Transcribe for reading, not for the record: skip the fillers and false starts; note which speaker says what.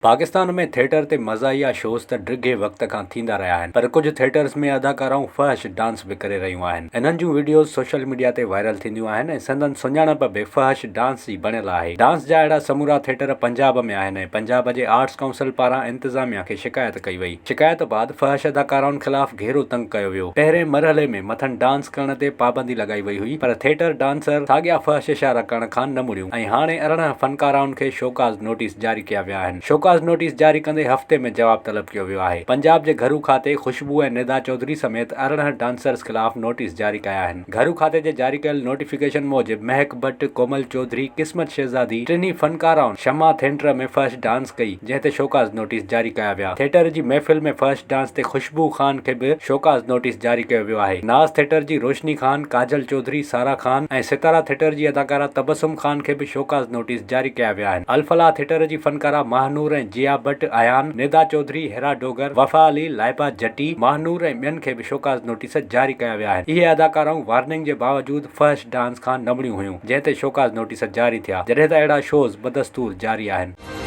Speaker 1: Pakistan ۾ theatre تي مزاحيه shows ته ڊگهي وقت کان ٿيندا رهيا آهن پر ڪجهه ٿيٽرز ۾ اداڪارائون فحش ڊانس به ڪري رهيون آهن. انهن جون وڊيوز سوشل ميڊيا تي وائرل ٿينديون آهن ۽ سندن سڃاڻپ به فحش ڊانس جي بڻيل آهي. ڊانس جا اهڙا سمورا ٿيٽر پنجاب ۾ آهن ۽ پنجاب جي آرٽس ڪائونسل پاران انتظاميا کي شڪايت ڪئي وئي. شڪايت بعد فحش اداڪارائن خلاف گهيرو تنگ ڪيو ويو. پهرين مرحلي ۾ مٿن ڊانس ڪرڻ تي پابندي لڳائي وئي هئي پر ٿيٽر ڊانسر ساڳيا فحش اشارا ڪرڻ کان نه مڙيون ۽ هاڻي 18 فنڪارائن کي شوڪاز نوٽيس جاري ڪيا ويا آهن. شوڪاز نوٽيس جاري ڪندي هفتي ۾ جواب طلب ڪيو ويو آهي. پنجاب جي گهرو کاتي خوشبو ۽ ندا چوڌري سميت 18 ڊانسرز خلاف نوٽيس جاري ڪيا آهن. گهرو کاتي جي جاري ڪيل نوٽيفڪيشن موجب مهڪ ڀٽ، ڪومل چوڌري، قسمت شهزادي ٽنهي فنڪارائن شمع ٿينٽر ۾ فحش ڊانس ڪئي، جنهن تي شوڪاز نوٽيس جاري ڪيا ويا. ٿيٽر جي محفل ۾ فحش ڊانس تي خوشبو خان کي به شوڪاز نوٽيس جاري ڪيو ويو آهي. ناز ٿيٽر جي روشني خان، ڪاجل چوڌري، سارا خان ۽ ستارا ٿيٽر جي اداڪارا تبسم خان کي به شوڪاز نوٽيس جاري ڪيا ويا آهن. الفلاح ٿيٽر جي فنڪارا ماهه نور ۽ جيا ڀٽ، ايان، ندا چوڌري، حرا ڊوگر، وفا علي، لائبه جٽي، ماهه نور ۽ ٻين کي به شوڪاز نوٽيس جاري ڪيا ويا آهن. اهي اداڪارائون وارننگ جي باوجود فحش ڊانس کان نه مڙيون هيون، جنهن تي شوڪاز نوٽيس جاري ٿيا، جڏهن ته اهڙا شوز بدستور جاري آهن.